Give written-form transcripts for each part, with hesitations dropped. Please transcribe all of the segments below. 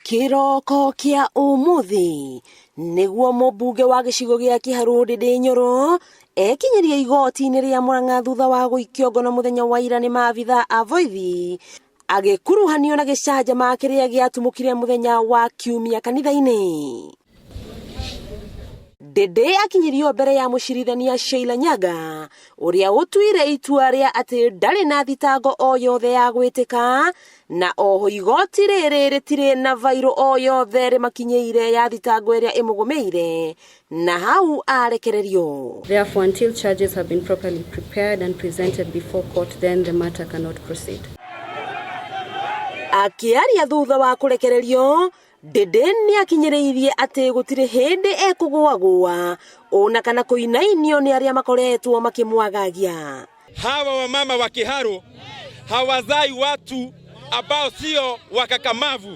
Kĩroko kĩa ũmũthĩ nĩguo mũmbunge wa gĩcigo gĩa Kiharu Ndindi Nyoro ekinyirie igoti-inĩ rĩa Murang'a thutha wa gũikio ngono mũthenya wa ira nĩ maabithaa a borithi agĩkuruhanio na gĩcanjama kĩrĩa gĩatumũkire mũthenya wa kiumia kanitha-inĩ. Ndindi akinyirio mbere ya mũcirithania Sheila Nyaga ũrĩa ũtuire itua rĩa atĩ ndarĩ na thitango o yothe ya gwĩtĩka na oho igoti rĩrĩ rĩtirĩ na bairũ o yothe rĩmakinyĩire ya thitango ĩrĩa ĩmũgũmĩire na hau arekererio. Therefore, until charges have been properly prepared and presented before court, then the matter cannot proceed. Akĩaria thutha wa kũrekererio, Ndindi nĩakinyĩrĩirie atĩ gũtirĩ hĩndĩ ekũgũagũa ona kana kũinainio nĩ arĩa makoretwo makĩmwagagia. Hawa wamama wa Kiharu hawazai watu ambao sio wakakamavu.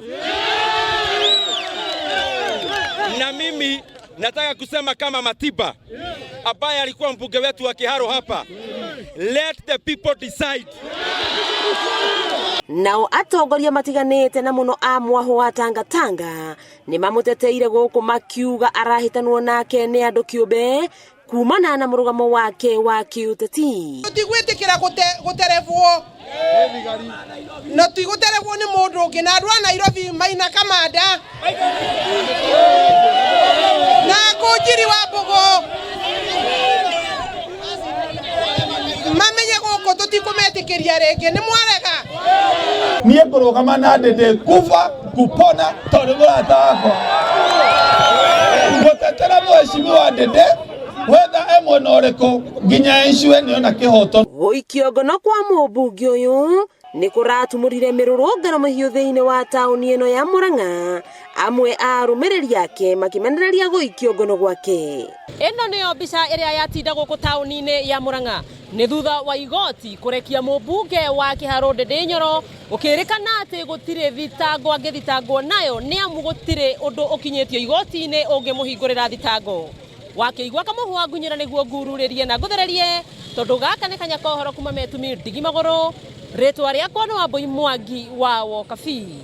Na mimi nataka kusema kama Matiba ambaye alikuwa mbunge wetu wa Kiharu hapa, let the people decide. Nao atongoria matiganĩte na mũno a mwahũ wa Tangatanga nĩ mamũteteire gũkũ makiuga arahĩtanwo nake nĩ andũ kĩũmbe kumana na mũrũgamo wake wa kĩũteti. Tũtigwĩtĩkĩra gũterebwo na tigũterebwo nĩ mũndũ ũngĩ na andũ a Nairobi maina kamanda na Ngũnjiri wa Mbũgũ mamenye gũkũ tũtikũmetĩkĩria rĩngĩ nĩ mwarega. Niĩ ngũrũgama na Ndindi kufa kupona tondũ mũrata wakwa ngũtetera mheshimiwa Ndindi wetha e mwena ũrĩkũ nginya ensure nĩona kĩhoto. Gũikio ngono kwa mũmbunge ũyũ nĩ kũratumũrire mĩrũrũngano mĩhiũ thĩinĩ wa taũni ĩno ya Murang'a, amwe a arũmĩrĩri ake makĩmenereria gũikio ngono gwake. Ĩno nĩyo mbica ĩrĩa yatinda gũkũ taũni-inĩ ya Murang'a nĩ thutha wa igoti kũrekia mũmbunge wa Kiharu Ndindi Nyoro gũkĩrĩkana atĩ gũtirĩ thitango angĩthitangwo nayo nĩ amu gũtirĩ ũndũ ũkinyĩtio igoti-inĩ ũngĩmũhingũrĩra thitango. Wakĩigua kamũhwa ngunyĩra nĩguo ngururĩrie na ngũthererie tondũ gaka nĩ kanya ka ũhoro kuma metumi ndigi magũrũ. Rĩtwa rĩakwa nĩ Wambui Mwangi wa Wokabi.